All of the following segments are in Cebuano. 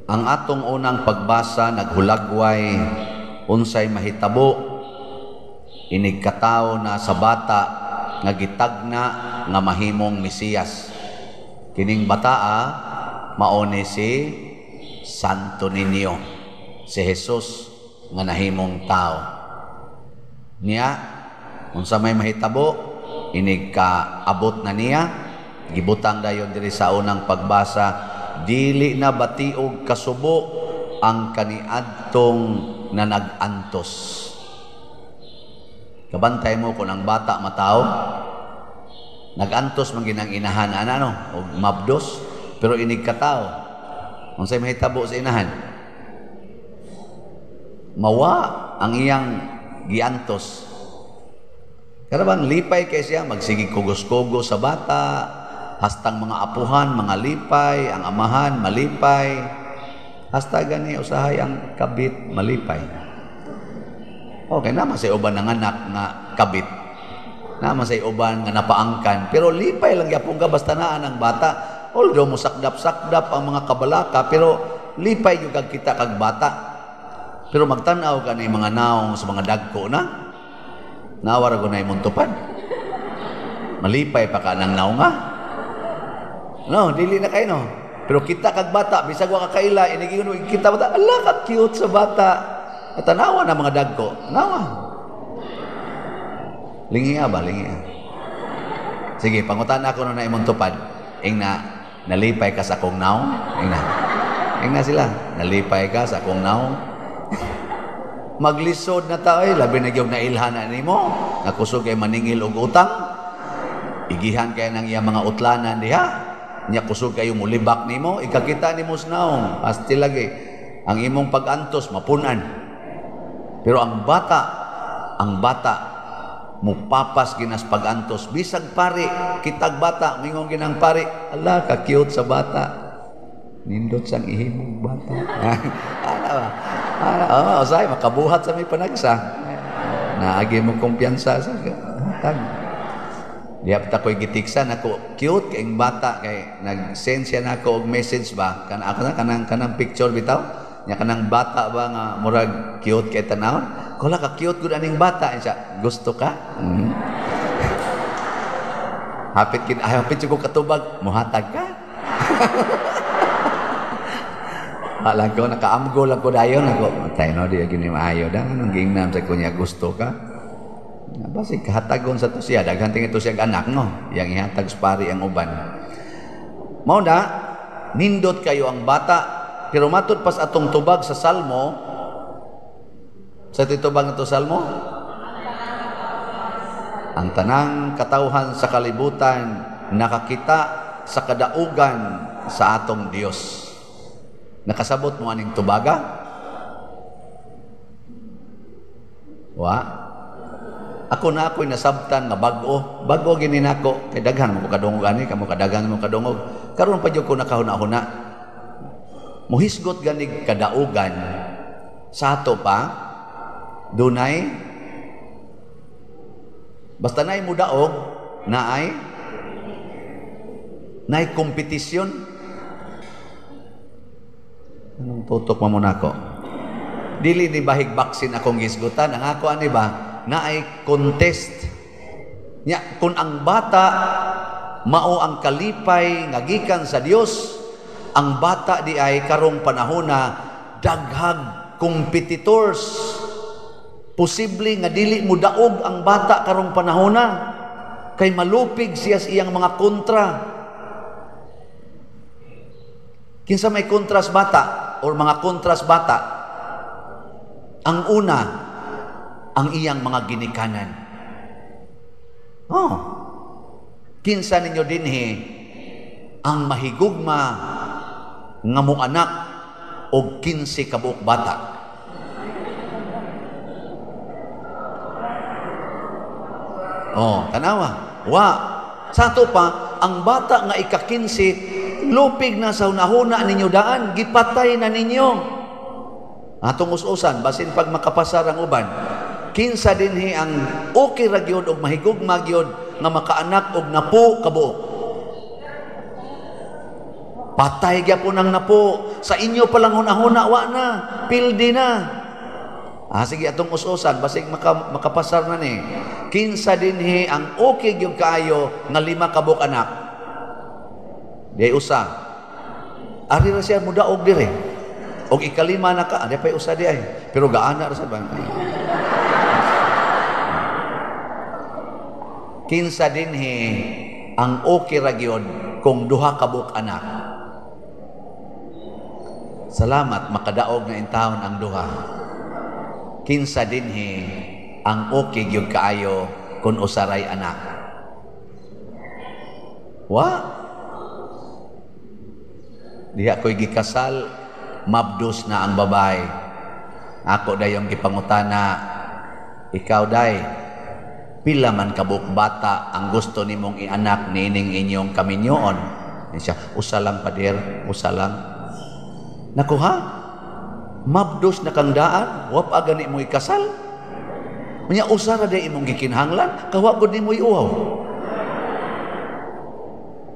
Ang atong unang pagbasa naghulagway unsay mahitabo inig katawo na sa bata nga gitagna nga mahimong Mesiyas. Kining bataa mao ni si Santo Niño, si Jesus nga nahimong tao. Niya unsa may mahitabo inig kaabot na niya, gibutang dayon diri sa unang pagbasa, dili na batiog kasubo ang kaniadtong nanag-antos. Kabantay mo kung ang bata matao, nag-antos man ginang inahan ana no, og mabdos, pero inig katao, unsay mahitabo sa inahan? Mawa ang iyang giantos. Karabang lipay kay siya, magsigig kugos-kugos sa bata, hastang mga apuhan, mga lipay, ang amahan, malipay. Hasta gani, usahay ang kabit, malipay. Okay, naman say uban ng anak nga kabit. Naman say uban nga napaangkan. Pero lipay lang gyapon ka basta naan ang bata. Although musakdap-sakdap ang mga kabalaka, pero lipay gyud kag kita kag bata. Pero magtan-aw ka ni mga naong sa mga dagko na, nawara ko na imong tupad. Malipay pa ka ng naong ha? No, dili na kayo no. Pero kita kag bata, bisag wa ka kaila, inigingon kita bata, ala ka cute sa bata. At tanawa na mga dagko. Tanawa. Lingia ba? Lingia. Sige, pangutan ako na imong tupad. Ingna, nalipay ka sa akong naong. Ingna. Ingna sila. Nalipay ka sa akong naong. Maglisod na tao, eh, labi na gyud nailhan na nimo. Nakusog kay maningil og utang. Igihan kay nang iyang mga utlanan diha. Nya kusog kayo mulibak nimo, ikakita nimo sa naong. Asti lagi ang imong pag-antos mapunan. Pero ang bata mupapas ginas pag-antos. Bisag pari, kitag bata, mingon ginang pari, ala ka cute sa bata. Nindot sang ihimong bata. Ana ba? Ana, oh, usay makabuhat sa may panagsa. Naagi mo kumpiyansa sa hatag. Diha pa ko'y gitiksan ako, cute kayong bata kay nag-send siya nako og message ba kan ako na kanang kanang picture bitaw nya kanang bata ba nga murag cute kay tanawon ko la ka cute gud aning bata siya gusto ka. Hapit kin ay hapit ko katubag mohatag ka. Alam ko nakaamgo lang ko dayon ako matay no di gini maayo da anong giingnan sa kunya gusto ka. Basi kahatagon sa to siya, daghan tingin to siya anak no, yang ihatag sa pari ang uban. Mao na nindot kayo ang bata, pero matud pas atong tubag sa Salmo, sa titubag nato Salmo, ang tanang katawhan sa kalibutan nakakita sa kadaugan sa atong Dios. Nakasabot mo aning tubaga? Wa. Ako na ako'y nasabtan nga bag-o. Bag-o gini nako. Kay daghan mo ko kadungog ani, kamo kadaghan mo kadungog. Karon pa jud ko nakahuna-huna. Muhisgot ganig kadaugan sa ato pa dunay basta naay mudaog naay naay kompetisyon. Anong tutok mo nako? Dili ni bahig baksin akong gisgutan. Ang ako ani ba? Naay contest. Nya kung ang bata mao ang kalipay nga gikan sa Dios, ang bata di ay karong panahona daghag competitors. Posible nga dili mo daog ang bata karong panahona kay malupig siya sa iyang mga kontra. Kinsa may kontras bata or mga kontras bata? Ang una, ang iyang mga ginikanan. Oh. Kinsa ninyo dinhi ang mahigugma nga mo anak og 15 ka buok bata? Oh, tanawa. Wa. Sa ato pa, ang bata nga ika-15 lupig na sa hunahuna ninyo daan, gipatay na ninyo. Atong us-usan, basin pag makapasar ang uban, kinsa dinhi ang okay ra gyud og mahigugma gyud nga makaanak og napo ka buok? Patay gyapon ang napo. Sa inyo palang hunahuna, wa na. Pildi na. Ah, sige, atong us-usan, basig makapasar na ni. Kinsa dinhi ang okay gyud kaayo nga 5 ka buok anak? Di usa. Ari ra siya mudaog dire. Og ikalima na ka, di pa'y usa di ay. Pero gaana ra sa ba? Kinsa dinhi ang okay ra gyud kung 2 ka buok anak? Salamat makadaog na intawon ang duha. Kinsa dinhi ang okay gyud kaayo kun usaray anak? Wa. Diha ko'y gikasal, mabdos na ang babae. Ako dayong gipangutana, ikaw day, pila man kabuok bata ang gusto nimong ianak niining inyong kaminyoon? Siya, usa lang pader, usa lang. Naku ha, mabdos na kang daan, wa pa gani mo ikasal. Unya usa ra day imong gikinahanglan, kawa gud nimo iuhaw.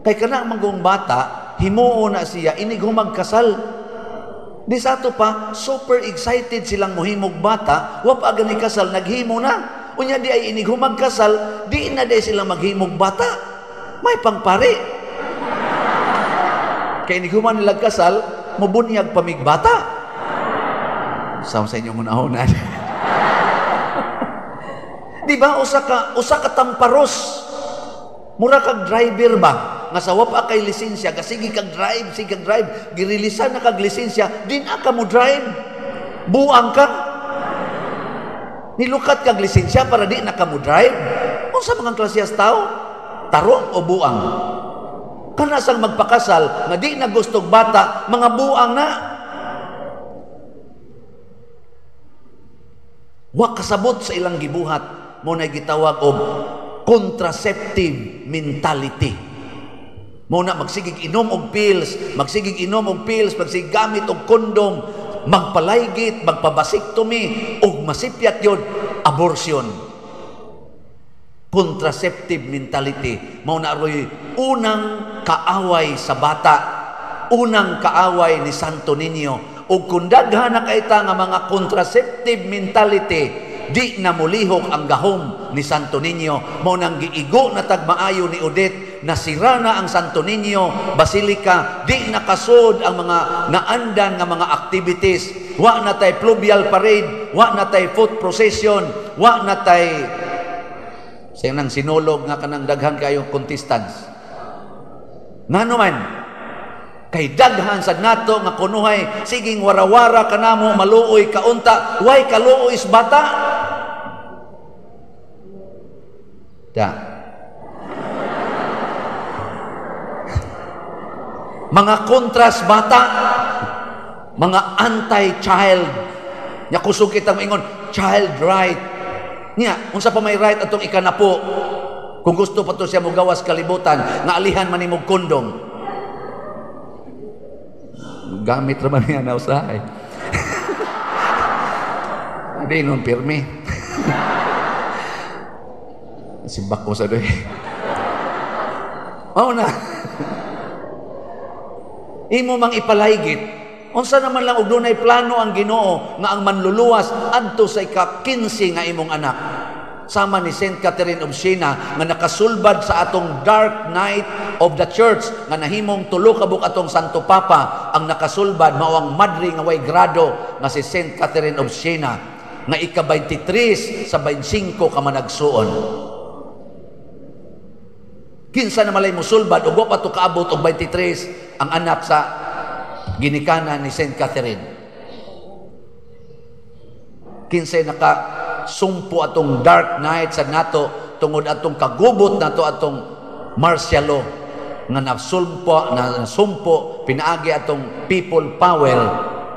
Kay kana manggong bata, himuo na siya inig humagkasal. Di sa ato pa, super excited silang mohimog bata, wa pa gani kasal, naghimo na. Unya di ay inig humagkasal, di na day sila maghimog bata. May pangpari. Kay inig human nilag kasal, mubunyag pamig bata. Sama sa inyong unahunan. Di ba usa ka tamparos. Mura kag driver ba? Nga sa wa pa kay lisensya, kasige kag drive, sige kag drive, girilisan na kag lisensya, di na ka mo drive. Buang ka. Nilukat kag lisensya para di na ka mo drive. Unsa mga klasiyas tao? Tarong o buang? Kanasang magpakasal nga di na gustog bata, mga buang na. Wa kasabot sa ilang gibuhat, mo na gitawag og contraceptive mentality. Mo na magsigig inom og pills, magsigig inom og pills, magsigig gamit og kondom, magpalaygit, magpabasektomy, og masipyat yun, abortion. Contraceptive mentality. Mao na aroy unang kaaway sa bata, unang kaaway ni Santo Niño. Og kung daghan na kayta nga mga contraceptive mentality, di na mulihok ang gahom ni Santo Niño. Mao nang giigo na tagmaayo ni Odette, nasira na ang Santo Niño Basilica, di nakasod ang mga naandan nga mga activities. Wa na tay pluvial parade, wa na tay foot procession, wa na tay sa nang sinulog nga kanang daghan kayo contestants. Ngano man kay daghan sad nato nga kunuhay siging warawara kanamo maluoy kaunta, way kaluoy sa bata. Da. Mga kontras bata, mga anti-child. Nya kusog kitang maingon child right. Nya unsa pa may right atong ikanapo? Kung gusto pa to siya mogawas kalibutan, nga alihan man nimo kondom. Gamit ra man niya na usahay. Di nun pirmi. Simbak ko sa doy. Mao na. Imo mang ipalaygit. Unsa naman lang og dunay plano ang Ginoo nga ang manluluwas adto sa ika-15 nga imong anak. Sama ni Saint Catherine of Siena nga nakasulbad sa atong dark night of the church nga nahimong tulo ka buok atong Santo Papa ang nakasulbad mao ang madre nga way grado nga si Saint Catherine of Siena nga ika-23 sa 25 ka managsuon. Kinsa na malay musulbad ug wa pa to kaabot og 23 ang anak sa ginikanan ni Saint Catherine. Kinsay nakasumpo atong dark night sa nato tungod atong kagubot nato atong martial law nga nasumpo pinaagi atong people power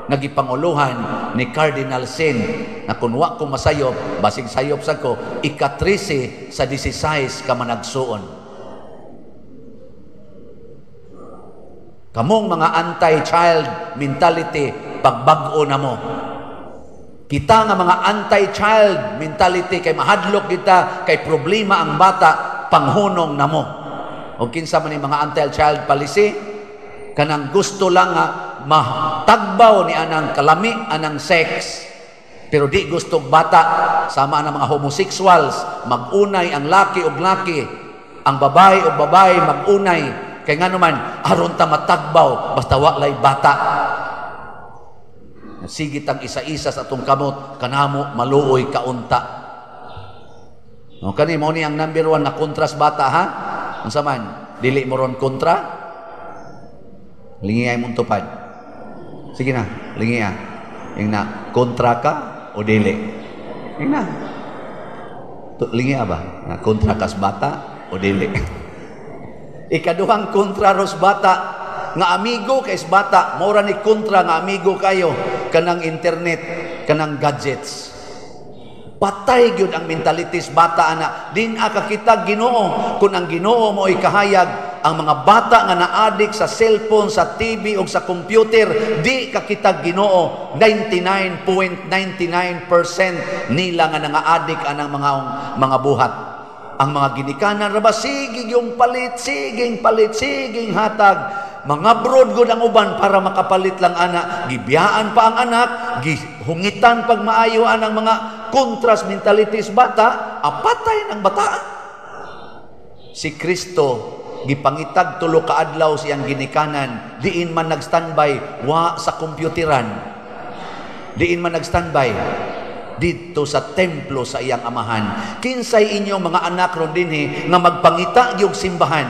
nga gipanguluhan ni Cardinal Sin na kun wa ko masayop, basig sayop sa ko, ika-13 sa 16 ka managsuon. Kamong mga anti-child mentality, pagbag-o na mo. Kita nga mga anti-child mentality, kay mahadlok kita, kay problema ang bata, panghunong na mo. O kinsa man yung mga anti-child policy, Kanang gusto lang nga matagbaw ni anang kalami anang sex. Pero di gusto bata, sama ang mga homosexuals, magunay ang laki og laki, ang babae og babae magunay. Kay ngano man, aron ta matagbaw basta wa lay bata. Sige tang isa-isa sa atong kamot kanamo maluoy kaunta. No, kani mo ni ang number 1 na kontras bata, ha? Unsa man? Dili mo ron kontra? Lingi ay mong tupad. Sige na, lingi ah. Yung na kontra ka o dili? Yung na. Lingi ba? Na kontra kas bata o dili? Ikaduhang kontra ros bata nga amigo kay bata, mora ni kontra nga amigo kayo kanang internet, kanang gadgets. Patay gyud ang mentalities bata ana. Din akakita Ginoo kun ang Ginoo mo ay kahayag ang mga bata nga naadik sa cellphone, sa TV o sa computer, di kakita Ginoo. 99.99% nila nga nangaadik anang mga buhat. Ang mga ginikanan ra ba sige yung palit, siging palit, siging hatag. Mga broad gud ang uban para makapalit lang ana. Gibiyaan pa ang anak, gihungitan pag maayo ang mga contrast mentalities bata, apatay ng bata. Si Kristo gipangitag 3 ka adlaw siyang ginikanan, diin man nagstandby wa sa kompyuteran. Diin man nagstandby didto sa templo sa iyang amahan. Kinsay inyong mga anak ron dinhi nga magpangita gyud simbahan,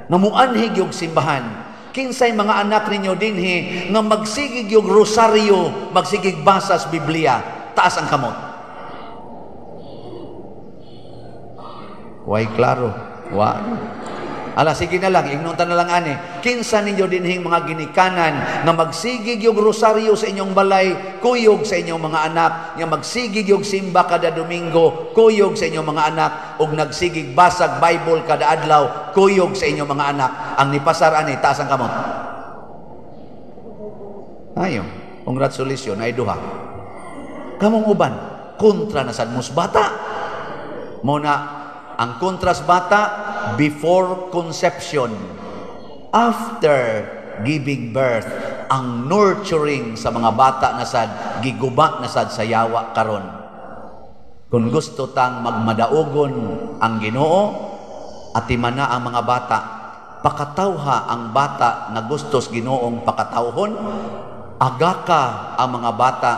nga muanhi gyud simbahan? Kinsay mga anak ninyo dinhi nga magsigig yung rosaryo, magsigig basas Biblia? Taas ang kamot. Way klaro. Wa. Ala, sige na lang, ignunta na lang ani. Kinsa ninyo dinhing mga ginikanan nga magsigig yung rosaryo sa inyong balay, kuyog sa inyong mga anak, nga magsigig yung simba kada Domingo, kuyog sa inyong mga anak, ug nagsigig basag Bible kada adlaw, kuyog sa inyong mga anak. Ang nipasar ani, taas ang kamot. Ayo, congratulations, ay duha. Kamong uban, kontra na sad mos bata. Muna, ang kontras bata, before conception, after giving birth, ang nurturing sa mga bata na sad, giguba na sad sa yawa karon. Kung gusto tang magmadaugon ang Ginoo, atimana ang mga bata. Pakatawha ang bata na gustos Ginoong pakatawhon, agaka ang mga bata,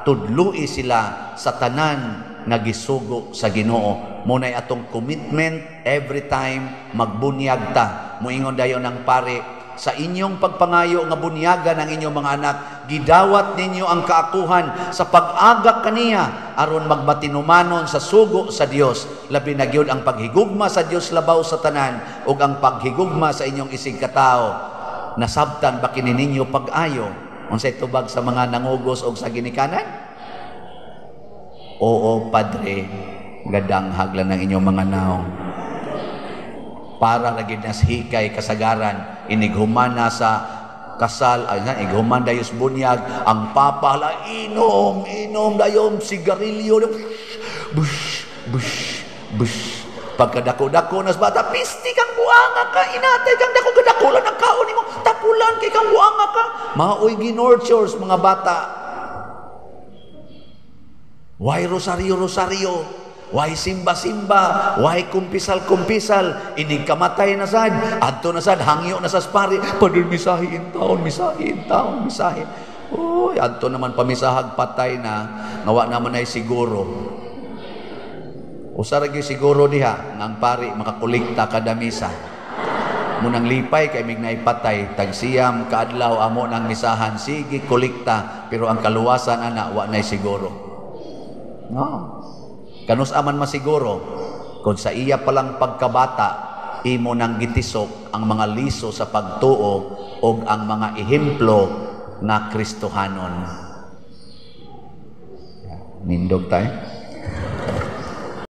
tudlui sila sa tanan nga gisugo sa Ginoo. Muna'y atong commitment every time magbunyag ta. Muingon dayon ang pare, sa inyong pagpangayo nga bunyagan ang inyong mga anak, gidawat ninyo ang kaakuhan sa pag-agak kaniya aron magbatinumanon sa sugo sa Dios. Labi na gyud ang paghigugma sa Dios labaw sa tanan ug ang paghigugma sa inyong isig katawo. Nasabtan ba kini ninyo pag-ayo? Unsay tubag sa mga nangugos og sa ginikanan? Oo, Padre, gadanghag lang ng inyong mga naong. Para lagi nas hikay kasagaran, inighumana sa kasal, ay, ighuman dayos bunyag, ang papa, hala, inom, inom, dayon, sigarilyo, bush, bush, bush. Pagkadako-dako nas bata, pisti kang buanga ka, inatay kang dako, kadakulan ang kaon nimo, tapulan kay kang buanga ka. Maoy ginurtures mga bata. Why rosaryo, rosaryo? Why simba, simba? Why kumpisal, kumpisal? Inig kamatay na sad, adto na sad, hangyo na sa pari, padul misahi in taon, misahi in taon, misahi. Uy, adto naman pamisahag patay na, ngawa naman ay siguro. Usa ra gyud siguro diha nga ang pari makakolekta kada misa. Munang lipay kay mignay patay, tagsiyam kaadlaw amo nang misahan, sige kolekta, pero ang kaluwasan ana wa nay siguro. No. Kanus aman masiguro kung sa iya palang pagkabata imo nang gitisok ang mga liso sa pagtuo og ang mga ehemplo na Kristohanon. Nindog tayo.